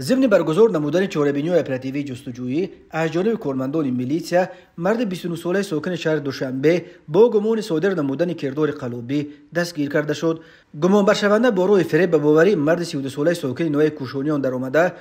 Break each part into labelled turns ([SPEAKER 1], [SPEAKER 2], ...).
[SPEAKER 1] Зимни баргузор намудани чорабиниҳои оперативии ҷустуҷӯӣ аз ҷониби кормандони милитсия, марди 29-солаи сокини шаҳри Душанбе бо гумони содир намудани кирдори қаллобӣ дастгир карда шуд. Гумонбаршаванда бо роҳи фиреб ба боварии марди 32-солаи сокини ноҳияи Кӯшониён даромада,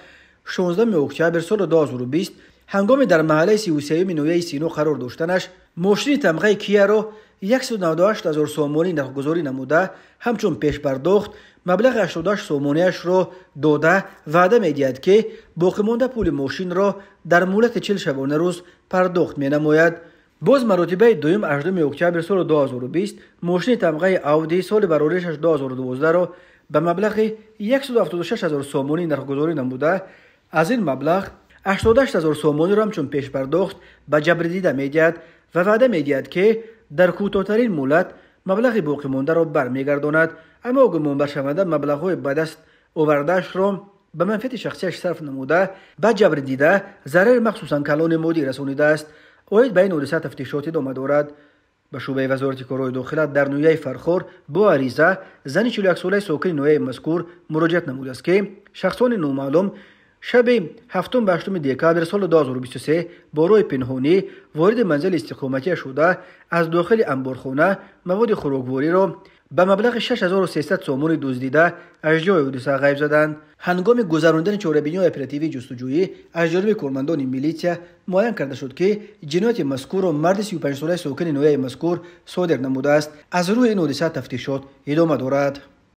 [SPEAKER 1] 16 октябр соли 2020 ҳангоми дар маҳаллаи 33-юми ноҳияи Сино қарор доштанаш мошини тамғаи Кияро 198 ҳазор сомонӣ нархгузорӣ намуда, ҳамчун пешпардохт маблағи 88 сомониашро дода, ваъда медиҳад, ки боқимонда пули мошинро дар муҳлати 40 шабонарӯз пардохт менамояд. Боз маротибаи дуюм 8 октябр соли 2020 мошини тамғаи Ауди соли бароришаш 2012-ро ба маблағи 176 ҳазор сомонӣ нархгузорӣ намуда, аз ин маблағ 88 ҳазор сомониро ҳамчун пешпардохт ба ҷабрдида медиҳад ва ваъда медиҳад, ки дар кӯтоҳтарин муҳлат маблағи боқимондаро бармегардонад. Аммо гумонбаршаванда маблағҳои ба даст овардаашро ба манфиати шахсияш сарф намуда, ба ҷабрдида зарари махсусан калони моддӣ расонидааст. Оид ба ин ҳодиса тафтишот идома дорад. Ба шӯъбаи Вазорати корҳои дохила дар ноҳияи Фархор бо ариза зани 41-солаи сокини ноҳияи мазкур муроҷиат намудааст, ки шахсони номаълум шаби 7 ба 8 декабр соли 2023 бо роҳи пинҳонӣ вориди манзили истиқоматия шуда, аз дохили анборхона маводи хӯроквориро ба маблағи 6300 сомонӣ дуздида, аз ҷои ҳодиса ғайб заданд. Ҳангоми гузарондани чорабиниҳои оперативии ҷустуҷӯӣ аз ҷониби кормандони милитсия муайян карда шуд, ки ҷинояти мазкурро марди 35-солаи сокини ноҳияи мазкур содир намудааст. Аз рӯи ин ҳодиса тафтишот идома дорад.